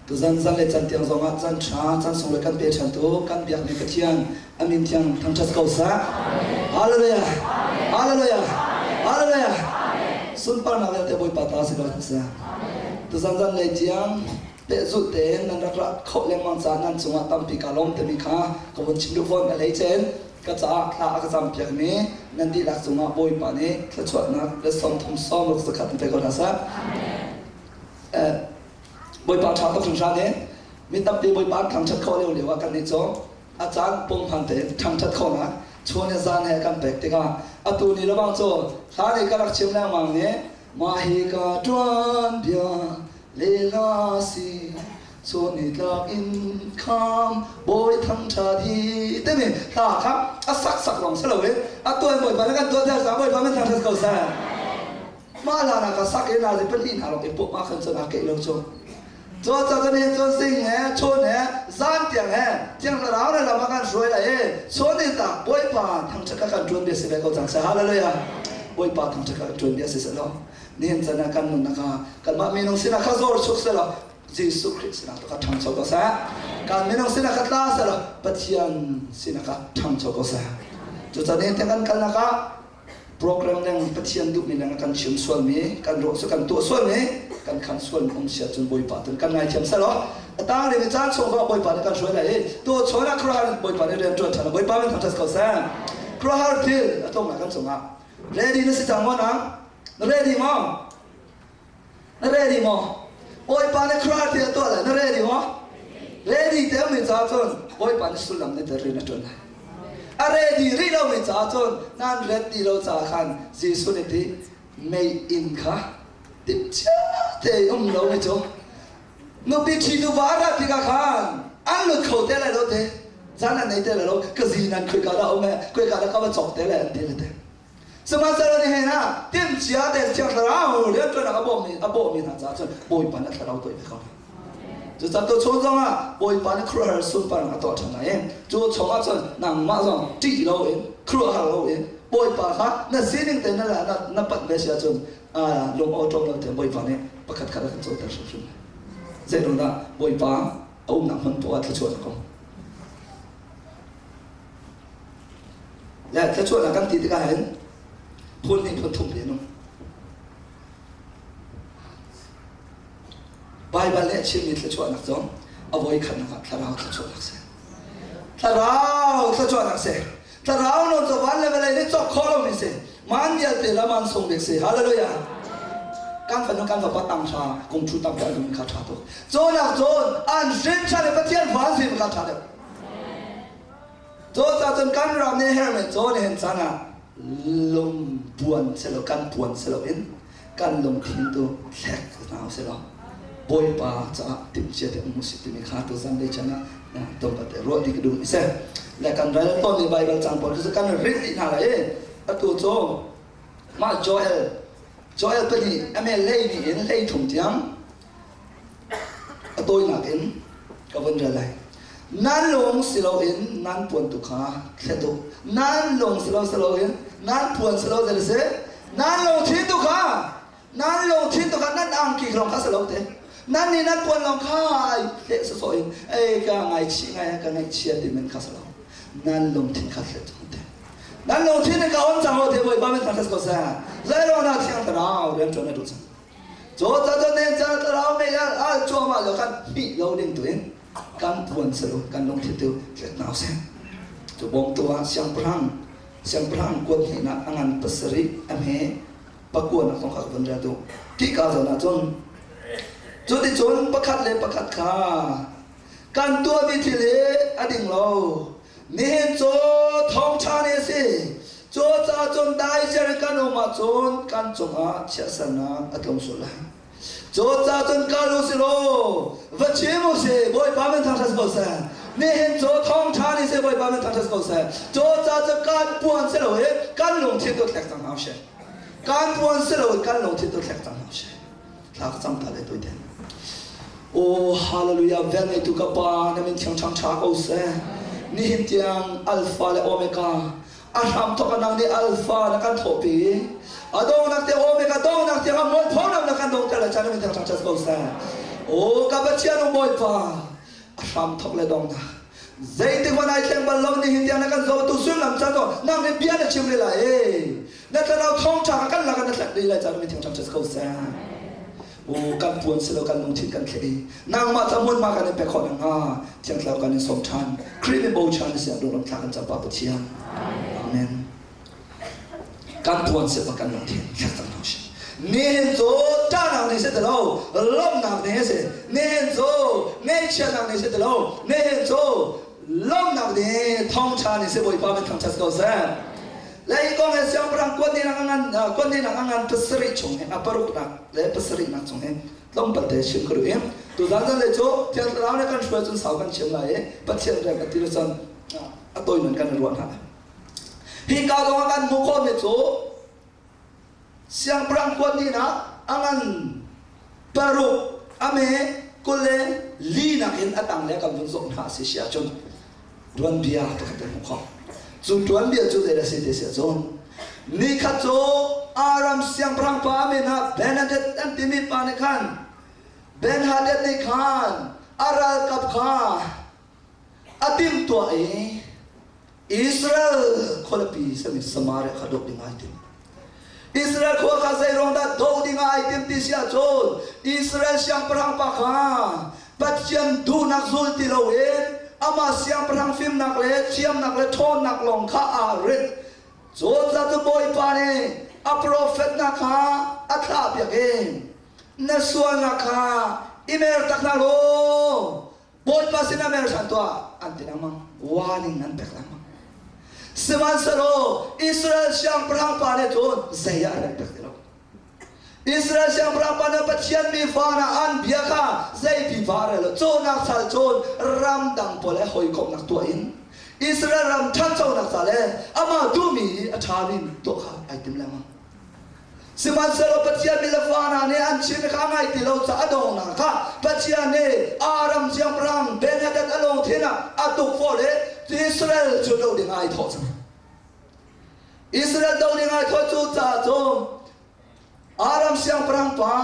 Tuzan zan le can tiang zongah can ṭha, can sung le kan pe ṭhantu kan biakmi Pathian a min thiang thangṭhat ko seh. Hallelujah! Hallelujah! Hallelujah! Sunparnak vialte Bawipa ta si ko seh. Tuzan zan le tiang pehzulh tein nan rak ra khawh lengmang caah nan cungah tampi kaa lawm timi kha ka vun chim duh fawn. A hleice in ka caah thla a ka campiakmi nan dihlak cungah Bawipa nih thluachuahnak le sawmthum sawmruk zakhat in pe ko hna seh. Bawipa ṭha tuk hringhran i mi tampi Bawipa an thangṭhat khawh lio lio ah kannih cu a caan punghman tein thangṭhat khawhnak chun he zan he kan pek tikah atu ni lebang cu hla nih ka rak chim lengmang i mah hi ka ṭuan bia lehla si chun ni tlak in kham bawi thangṭhat hi timi hla kha a sak sak lawng si loin a tuan Bawipa nih kan tuah ter cang Bawipa min thangṭhat ko seh. Mah hlan ah ka sak i nazi pahnih hna lawng i pumh ah khan cun aa keih lo cu. Cu ca cun hin cun sing he chun he zan tiang he thiang thlarau le lam ah kan hruai lai i chun ni tak Bawipa thangṭhat kha kan ṭuan bia si ve ko cang seh. Hallelujah. Bawipa thangṭhat kha kan ṭuan bia si seh law nihin chan ah kan nunnak ah kanmah minung sinah kha zor chuk seh law Jesuh Khrih sinah tu kha ṭhangcho ko seh. Kan minung sinah kha tla seh law Pathian sinah kha ṭhangcho ko seh. Cucaah nihin tiang kan kalnak ah Program leng Pathian duhmi leng kan chim sualmi, kan ruah su kan tuah sualmi, kan khan sualmi um sia cun Bawipa tun kan ngaithiam selaw a tang rin caan chung zong Bawipa nih kan hruai lai i tu chon ah khuaruahhar Bawipa nih rian ṭuan ṭhan Bawipa min thangṭhat ko seh. Khuaruahhar thil a tlung lai kan cungah. Ready na si cang maw nang? Na ready maw? Na ready maw? Bawipa nih khuaruahhar thil a tuah lai. Na ready maw? Ready te mi caah cun Bawipa nih sullam nih rian a ṭuan lai. A ready rih lomi caah cun nan ret ti lo caah khan Jesuh nih ti mei inn kha timhcia te um lo mi cu nupi ṭhi nuva a rat tikah khan an lut kho te lai lo te zan an nei te lai lo ka zi nan khoi ka dah um e khoi ka dah ka va cawk te lai an ti le te Sihmanhsehlaw nihin ah timhcia tein Thiang Thlarau rianṭuannak a bawmmi a bawhmi hna caah cun Bawipa nih a thlarau tuah ve ko hna. Cucaah tuchun zongah Bawipa nih khuaruahhar sunparnak a tuah ṭhan lai i cu chungah cun nangmah zong ṭih loin khuaruahhar loin Bawipa kha na sining tein na na, na panh ve si ahcun lung awṭawm lo tein Bawipa nih pakhat khat a kan coter hrimhrim lai. Zeiruangdah Bawipa a umnak hmun poah ah thluachuah a kong. Le thluachuahnak kan ti tikah hin phun hnih phun thum an um. Baibal nih a chimmi thluachuahnak cu a voi khatnak ah thlarau thluachuahnak si. Thlarau thluachuahnak si. Thlarau nawn cu van le vawlei nih cawk khawh lomi si. Man vialte la man sung bik si. Hallelujah. Kan fanu kan fapa tang hra kung thu tam an um kha tha tuk. Cawnnak cun an hrin tha le Pathian van sim kha tha deuh. Cucaah cun kan ram nih herhmi cu nihin caan ah lung puan si lo kan puan si loin kan lungthin tu thlek hna usih law Bawipa caah timhcia te um usih timi kha tu zanlei chan ah tlawmpal te ruah dih ka duh mi si. Le kan rel tawnmi Baibal cang pawl cu kan rin dih hna lai i atu cu mah Joel Joel pahnih a mel hlei hnih in hlei thum tiang A tawinak in ka vun rel lai. Nan lung si loin nan puan tu kha thlet u. Nan lung si lo si loin nan puan si lo zei si. Nan lungthin tu kha nan lungthin tu kha nan angki lawng kha si lo te. Nan nih nan puan lawng kha ai thleh sawsawh in ei ka ngaichih ngai ka ngaihchia ti men kha si lo. Nan lungthin kha thlet cang te. Nan lungthin in ka on cang lo te Bawipa min thangṭhat ko seh. Zeiruangah Thiang Thlarau rian ṭuan na duh cang. Thlarau mei al cuahmah lio khan hmih lo ding tu in kan puan selo kan lungthin tu tlek hna usih. Cu bawmtu ah siangpahrang siangpahrang kuat hnihnak a ngan pasarih a hme pakuanak zong kha ka vun rel tu. Tika zawn ah cun cuticun pakhat le pakhat kha kan tuahmi thil hi a ding lo Nihin cu thawngṭha ni a si. Cucaah cun daizer in kan um ahcun kan cungah chiatsernak a tlung sual lai. Cucaah cun kal u si law va chim u si, Bawipa min thangṭhat si ko seh. Nihin cu thawngṭha ni si, Bawipa min thangṭhat si ko seh. Cucaah cun kan puan si loin kan lungthin tu thlek cang hna usih. Kan puan si loin kan lungthin tu thlek cang hna usih. Thla ka cam ta le tuite. Oh hallelujah vel ngeitu ka pa na min thiang ṭhang ṭha ko seh. Nihin tiang Alpha le Omega a hram thawk nang nih Alpha na kan thawhpi. A dongnak te Omega dongnak tiang a mualphonak na kan dongter le chan na min thiang ṭhang ṭha ko seh. Aw ka Pathian o Bawipa, a hram thok le dongnak zeitik hmanh ai thleng bal lo ni hin tiang na kan zohtu sullam chan ko nang nih bia na chim rih lai e na thlarau thawngṭha kha kan lakah na thlek rih lai caan mi thiang ṭha ko seh o kan puan si lo kan lungthin kan thleh i nangmah ca hmunhma kan in pek khawh nakhnga thiang thlarau kan in sawm ṭhan Khrih min bochan na siang ram thla kan cam pa Pathian amen Kan puan sip ah kan lungthin thlak cang hna usih. Nihin cu ṭahnak nih si ti lo, lawmhnak nih a si. Nihin cu ngaihchiatnak nih si ti lo, nihin cu lawmhnak nih thawngṭha nih si Bawipa min thangṭhat ko seh. Le hi kong he siangpahrang kuan a ngan kuan a ngan pasarih chung he a paruknak le pasarihnak chung he tlawmpal te chim ka duh i tuzan zan le cu Thiang Thlarau nih kan hruai cun sau kan chim lai i Pathian rian kan ti cun a tawi nun kan i ruah hna lai. Hika zong ah kan hmuh khawhmi cu siangpahrang kuat nihnak a ngan paruk a me 20 le li nakin a tang le kan vun zoh hna a si si ahcun tuanbia pakhat kan hmuh khawh. Cu tuanbia cu zei a si ti si ahcun nikhat cu Aram siangpahrang pa min ah Benadad an timi pa nih khan Ben-Hadad nih khan a ralkap kha a timhtuah i Israel khualipi sami Samaria kha doh ding ai tim. Israel khua kha zeiruang dah doh ding ah ai tim ti si ahcun Israel siangpahrang pa kha Pathian duhnak zul ti loin amah siangpahrang fimnak le thiamnak le ṭhawnnak lawng kha aa rinh. Cun cu Bawipa nih a profet hna kha a thlahpiak i na sualnak kha i mer tak hna law Bawipa sinah mer ṭhan tuah an ti lengmang warning an pek lengmang sihmanhsehlaw Israel siangpahrang pa nih cun zei ah a rel pek ti lo Israel siangpahrang pa nih Pathian mi fa hna an bia kha zei pipa a rel lo cawhnak sal cun ramdang pawl he hawikomhnak tuah in Israel ram ṭhanchonak ca le amah duhmi a ṭhami tuah kha ai tim lengmang Sihmanhsehlaw Pathian mi le fa hna nih an chim kha a ngai ti lo caah a donghnak kha Pathian nih Aram siangpahrang Ben-hadad a lungthin ah a tukforh i Israel cu do ding ah ai thawh cang. Israel do ding ai thawh cu caah cun Aram siangpahrang pa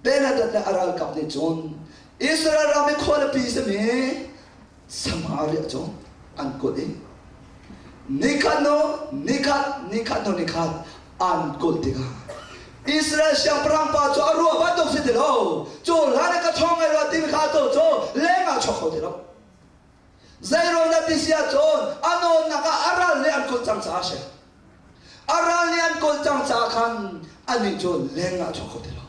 Ben-hadad le a ralkap nih cun Israel ram i khualipi simi Samaria cu an kulh i nikhat hnu nikhat nikhat hnu nikhat an kulh tikah Israel siangpahrang pa cu a ruah bantuk si ti lo cu hlan ah ka ṭhawng ngai rua timi kha tu cu leng ah chuak kho ti lo zeiruang dah ti si ahcun a nawnnak ah a ral nih an kulh cang caah a si A ral nih an kawl cang caah khan anih cu leng ah a chuak kho ti lo.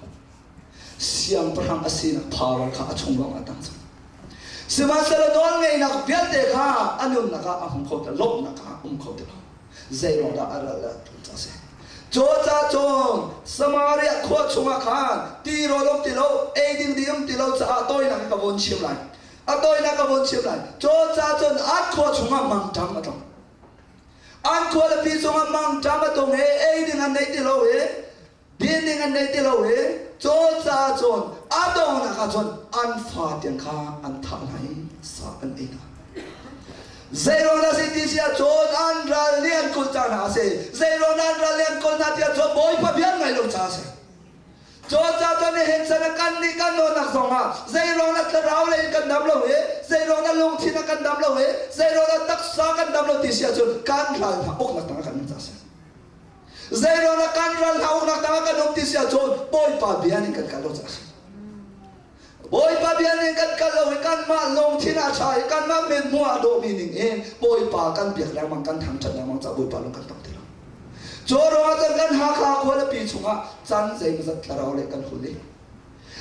Siangpahrang a sinak power kha a chung lawng ah tang cang. Sihmanhsehlaw nawlngeihnak vialte kha a nunnak ah a hmu kho ti lawmhnak ah a um kho ti lo. Zeiruang dah a ral ah ṭun ca si. Cu caah cun Samaria khua chungah khan tirawl um ti lo, ei ding ding um ti lo caah tawinak ka von chim lai. A tawinak ka von chim lai. Cu caah cun an khua chungah mangṭam a tlung. An khualipi cungah mangṭam a tung i ei ding an nei ti lo i din ding an nei ti lo i caw caah cun a donghnak ah cun an fa tiang kha an thah hna i sa an ei hna. Zeiruang dah si ti si ahcun an ral nih an kulh ca hna a si. Zeiruang dah an ral nih an kulh hna ti ahcun Bawipa bia an ngaih lo caah a si. Caw ca nihin san ah kan nih kan nawlnak zongah zeiruang dah thlarau lei in kan dam lo i zeiruang dah lungthin ah kan dam lo i zeiruang dah taksa kan dam lo ti si ahcun kan ral hna uknak tangah kan um caah a si. Zeiruang dah kan ral hna uknak tangah kan um ti si ahcun Bawipa bia ning kan kal lo caah a si. Bawipa bia ning kan kal lo i kanmah lungthin ah ṭha i kanmah mithmuh ah dawhmi ning in Bawipa kan biak lengmang kan thangṭhat lengmang caah Bawipa lung kan tong ti lo. Cu ruangah cun kan Hakha khualipi chungah can zeimawzat thlarau le kan hul i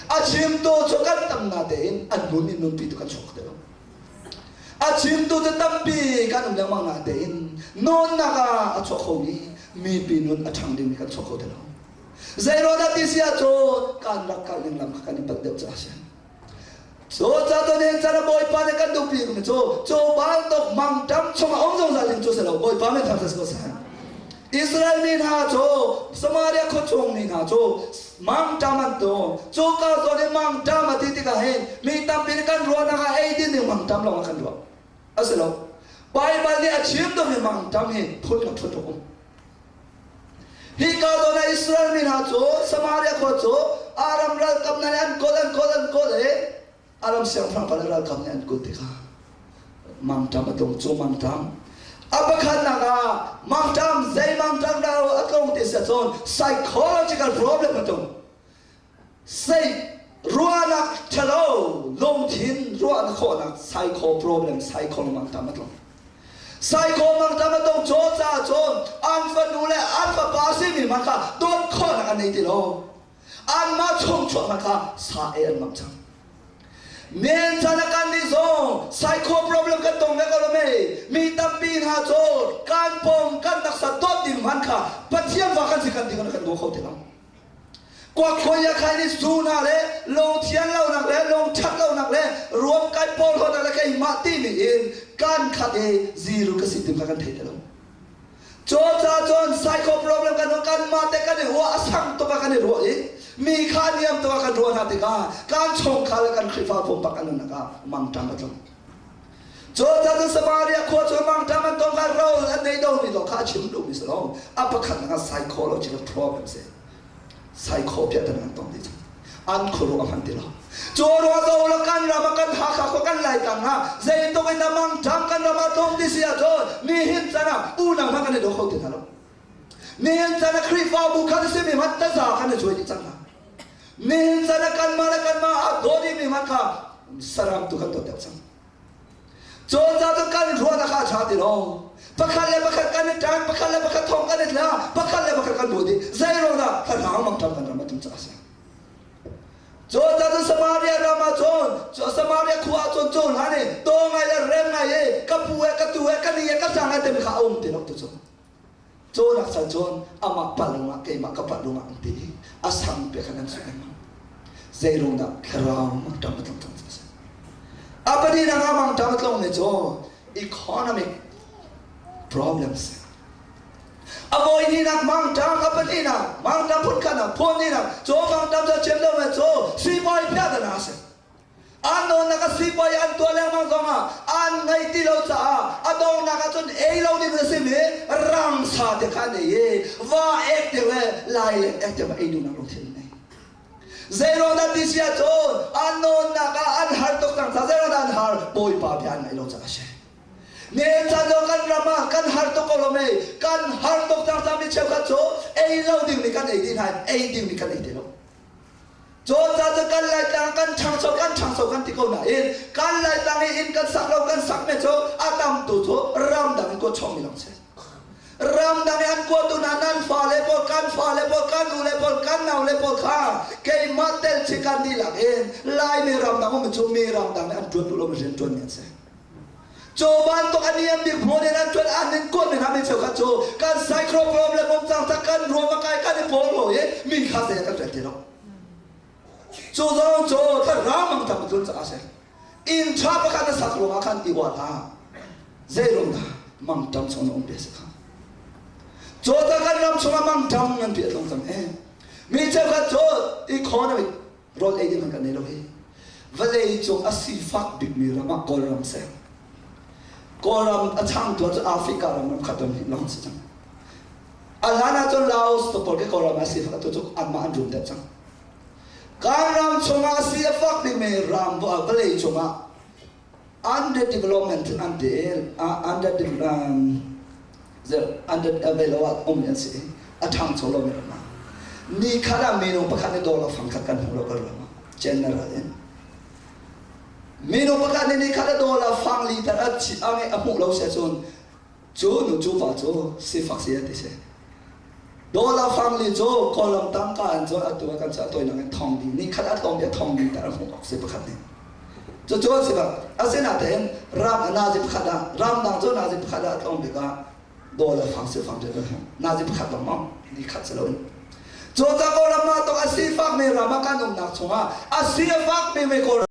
a chimtu cu kan tam natein an nun in nunpi tu kan chuak ti lo. A chimtu cu tampi kan um lengmang natein nunnak ah a chuak khomi mipi nun a ṭhang dingmi kan chuak kho ti lo. Zeiruang dah ti si ahcun kan rak kal ning lam kha kan i palh deuh caah a si. Cu ca nih can Bawipa nih kan duhpi mi cu cu bantuk mangṭam chungah um zungzal ding cu si lo Bawipa min thangṭhat si ko seh. Israel mi hna cu Samaria khuachung mi hna cu mangṭam an tu cu ka zawn i mangṭam a ti tikah hin mi tampi nih kan ruahnak ah ei din ding mangṭam lawng ah kan ruah. A si lo. Baibal nih a chim duhmi mangṭam hi phun le phun a um. Hika zawn ah Israel mi hna cu Samaria khua cu Aram ralkap hna nih an kawl an kawl an kawl i Aram siangpahrang pa le ralkap nih an kulh tikah mangṭam a tlung cu mangṭam a pakhatnak ah mangṭam zei mangṭam dah a tlung ti si ahcun psychological problem a tlung sei ruahnak ṭhalo lungthin ruahnak khawhnak psycho problem psycho mangṭam a tlung psycho mangṭam a tong caw caah cun an fanu le an fapa simi hmanh kha dawt khawhnak an nei ti lo anmah chung chuah hmanh kha sa ei an ngamh cang men chan ah kan nih zong psycho problem kan tong ve ko lo mei mi tampi hna cu kan pom kan taksa dawt ding hmanh kha Pathian fa kan si kan ti kan daw kho ti lo kuak ya khai ni zu hna le lung thian lonak le lung ṭhat lonak le ruam kai porhlawtnak le keimah ti mi in kan khat i ziru ka si tim kha kan thei ti lo Cucaah cun psycho problem kan kanmah te kan i ruah a sang tuk ah kan i ruah i mi kha niam tuk ah kan ruah hna tikah kan chungkhar le kan Khrihfa pumpak kan nunnak ah mangṭam a tlung. Cucaah cun Samaria khua cu mangṭam an tong kha ro an nei domi zong kha a chim duhmi si lo. A pakhatnak ah psychological problem si. Psycho piahtana an tong dih cang. An khuaruah a hman ti lo. Cu ruah zo lo kan ram ah kan Hakha khua kan Laitlang ah zeitluk in a mangṭam kan ram ah tlung ti si ahcun nihin can ah unau hmanh kan i daw kho ti hna lo. Nihin can ah Khrihfabu khat a simi hmanh taza kan i cuai dih cang hna. Nihin can ah kanmah le kanmah aa daw dihmi hmanh kha saram tu kan dawt deuh cang. Cawnca cu kan ruahnak ah a ṭha ti lo. Pakhat le pakhat kan i ṭan, pakhat le pakhat thong kan i tla, pakhat le pakhat kan buai dih. Zei ruang dah thlarau mangṭam kan ram a tum caah a si. Cawnca cu Samaria ram ah cun, Samaria khua ah cun cu hlan i taw ngai le rem ngai i ka pu he ka tu he ka ni he ka sang he timi kha a um ti lo tu cu. Cawnak sal cun amah palh ruangah keimah ka palh ruangah an ti i a sang pe khan an suk lengmang. Zei ruang dah thlarau mangṭam a tlung cang a si. A pahnihnak ah mangṭam a tlungmi cu economic problems. A voihnihnak mangṭam a pahnihnak mangṭam phunkhatnak phunhnihnak cu mangṭam cu a chim lomi cu sibawi piahtana a si. An nawnnak a sipuai an tuah lengmang zongah an ngei ti lo caah a donghnak ah cun ei lo ding a simi rang sa te kha an ei i va ek te le lai leng ek te ei duhnak lungthin an nei. Zeiruang dah ti si ahcun an nawnnak ah an har tuk cang caah zeiruang dah an har Bawipa bia an ngaih lo caah a si. Nihin caan zong kan ram ah kan har tuk ko lo mei kan har tuk cang cang mi cheukhat cu ei lo ding mi kan ei dih hna ei ding mi kan ei ti lo. Cawnca cu kan Laitlang kan ṭhangcho kan ṭhangcho kan ti ko nain kan Laitlang i inn kan sak lo kan sak me cu a tamtu cu ramdang in kuat chawmmi lawng si. Ramdang i an kuatu hna nan fale pawl kan fale pawl kan u le pawl kan nau le pawl kha keimah tel chih kan dihlak in Laimi ramdang um cu mi ramdang nih an ṭuan duh lomi rian ṭuanmi an si. Cu bantuk a niam bik hmun in an ṭuan an in kuatmi hna mi cheukhat cu kan psychro problem um cang tak kan ruam a kai kan i pawl lo i mi kha zei kan ṭuan ti lo. Cu zong cu thlarau mang tam tlun caah a si. Inn ṭha pakhat na sak ruangah khan i uah hlah. Zei ruang dah mangṭam chung na um ve si kha. Cu ta kan ram chungah mangṭam ngan pi a tlung cang e. Mi cheukhat cu economic rawl ei ding kan nei lo hi vawlei cung a sifak bikmi ram ah Kawlram si. Kawlram a changtu cu Africa ram ram khat ram lawng si cang. A hlan ah cun Laos te pawl ke Kawlram ah sifak atu cu anmah an rum deuh cang. Kan ram chungah si a fak bikmi ram vawlei cungah underdevelopment an ti under under available ah um an si a ṭhangcho lomi ram ah ni khat ah minung pakhat nih dollar fangkhat kan hmu lo kan ram ah general in minung pakhat nih ni khat ah dollar fang liter a a hmuh lo si ahcun Cu nu cu va cu sifak si ti si. Dollar fangli cu Kawlram tangka in cun atu ah kan cah tawinak in thong ding ni khat a tlawm bia thong ding tar a hmuh awk si pakhat nih. Cucu an si bak. Asinain ram a nazi pakhat ah ramdang cu nazi pakhat ah a tlawm bik ah dollar fang si fang kan hmuh. Nazi pakhat lawng maw ni khat si loin. Cu ca Kawlram ah tok a sifak mi ram ah kan umnak chungah a sifak mi mi Kawlram.